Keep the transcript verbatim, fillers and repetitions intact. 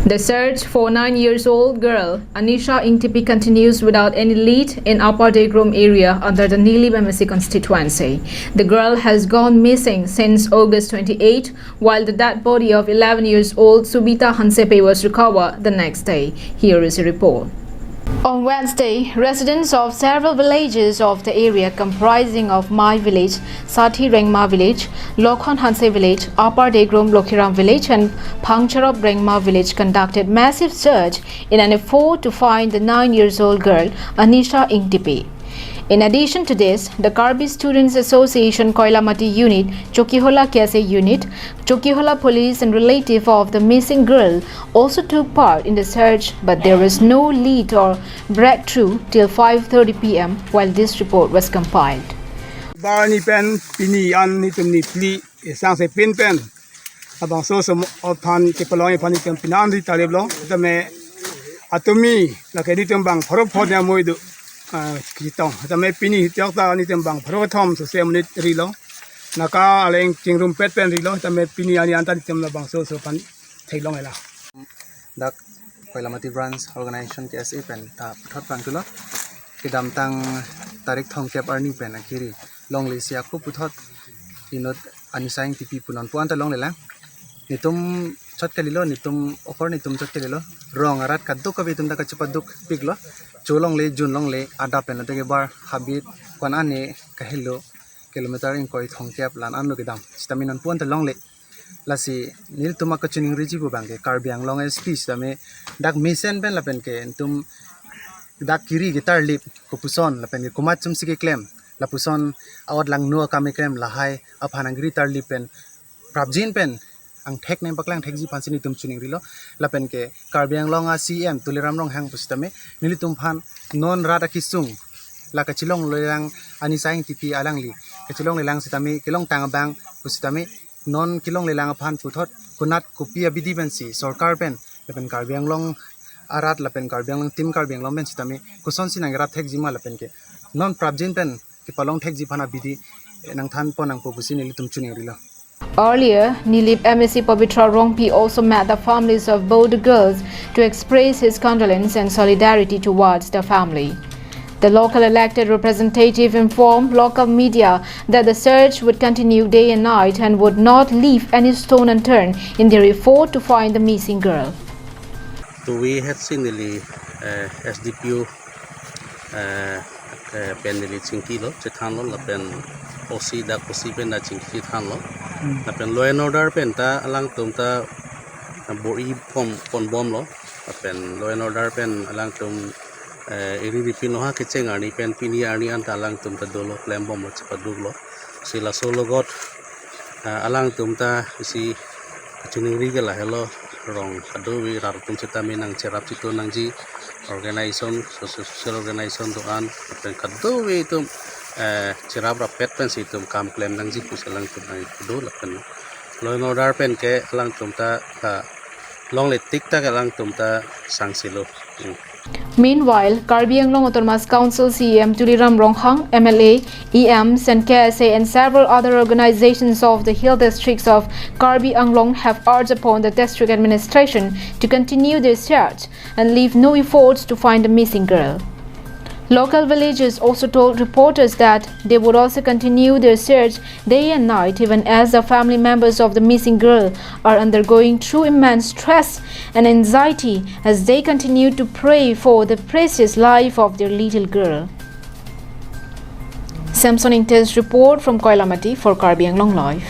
The search for nine years old girl Anisha Ingtipi continues without any lead in Upper Degrom area under the Nilip M A C constituency. The girl has gone missing since August twenty-eight, while the dead body of eleven years old Subita Hansepe was recovered the next day. Here is a report. On Wednesday, residents of several villages of the area comprising of Mai village, Sathi Rengma village, Lokhon Hanse village, Upper Degrom Lokhiram village and Phangcharop Rengma village conducted massive search in an effort to find the nine years old girl, Anisha Ingtipi. In addition to this, the Karbi Students Association Koilamati Unit, Chokihola K S A Unit, Chokihola Police and relative of the missing girl also took part in the search, but there was no lead or breakthrough till five thirty P M while this report was compiled. Barni pen pini an nitum niphli isang se pin pen labangso som aphan kepalong aphan nitum pinan ri talip lo tame atumi lake nitum bang pharo phot ya moi do kitong tame pini hitok ta nitum bang pharo thom so se minute ri lo naka aleng chingrum pet pen ri lo tame pini ani anta nitum labangso so aphan theklong ela. Dak Koilamati Branch Organization K S A pen ta puthot pangkulo kedamtang tarik thongkep arni pen akiri longle si ako puthot inut Anisha Ingtipi pu non puan ta longlelang. Nitum chot kalilo, nitum okor nitum chot kalilo. Rong arat kaduk kabi tum ta kachepaduk piklo. Cho longle, jun longle, adap pen atake bar habit kwan ani kahelo kilometer ingkoi thongkep lan anlo kedam. Sitame non puan ta longle. Lasi nelitum akachiningriji pu abang ke Karbi Anglong S P sitame dak mesen pen lapen ke itum dak kiri ketarlip kopuson lapen ke komat chumsi keklem lapuson awat langno akam keklem lahai aphan angkiri tarlip pen prapjin pen angthek nangpaklang thekji aphansi nitum chiningrilo lapen ke Karbi Anglong a C M Tuliram Ronghang pusitame nelitum aphan non rat akisung la kachelonglelang Anisha Ingtipi alangli kachelonglelang sitame kelongtang abang pusitame non kelonglelang aphan puthot konat kopi abidi pensi sorkar pen lapen Karbi Anglong arat lapen Karbi Anglong Team Karbi Anglong pen sitame kosonsi nangrap thekji ma lapen ke non prapjin pen kepalong thekji aphan abidi eh, nangthan pon nangpo pusi nelitum chiningrilo. Earlier, Nilip M A C Pabitra Rongpi also met the families of both the girls to express his condolence and solidarity towards the family. The local elected representative informed local media that the search would continue day and night and would not leave any stone unturned in their effort to find the missing girl. Tuwi het si neli eh, S D P O eh, eh, pen neli chingkilo chethanlo lapen O C dak O C pen da chingki chethanlo lapen law and order pen ta alangtum ta bor-i pon ponbomlo lapen law and order pen alangtum eh, eri ripin lo ha kecheng arni pen pini arni anta alangtum ta dolo klembomlo chepaduklo si laso logot eh, alangtum ta isi kachiningri ke lahelo rong kadokave rat atum sitame nangcherap chitu nangji organization social organization do-an lapen kadokave itum eh, cherap rappet pensi itum kam klem nangji pusi alangtum nangdo lapen law and order pen ke alangtum ta ta longle tik tak alangtum ta sangsilo. Meanwhile, Karbi Anglong Autonomous Council C E M Tuliram Ronghang, M L A, E Ms and K S A and several other organizations of the hill districts of Karbi Anglong have urged upon the district administration to continue their search and leave no efforts to find the missing girl. Local villagers also told reporters that they would also continue their search day and night, even as the family members of the missing girl are undergoing through immense stress and anxiety as they continue to pray for the precious life of their little girl. Samson Ingti's report from Koilamati for Karbi Anglong Live.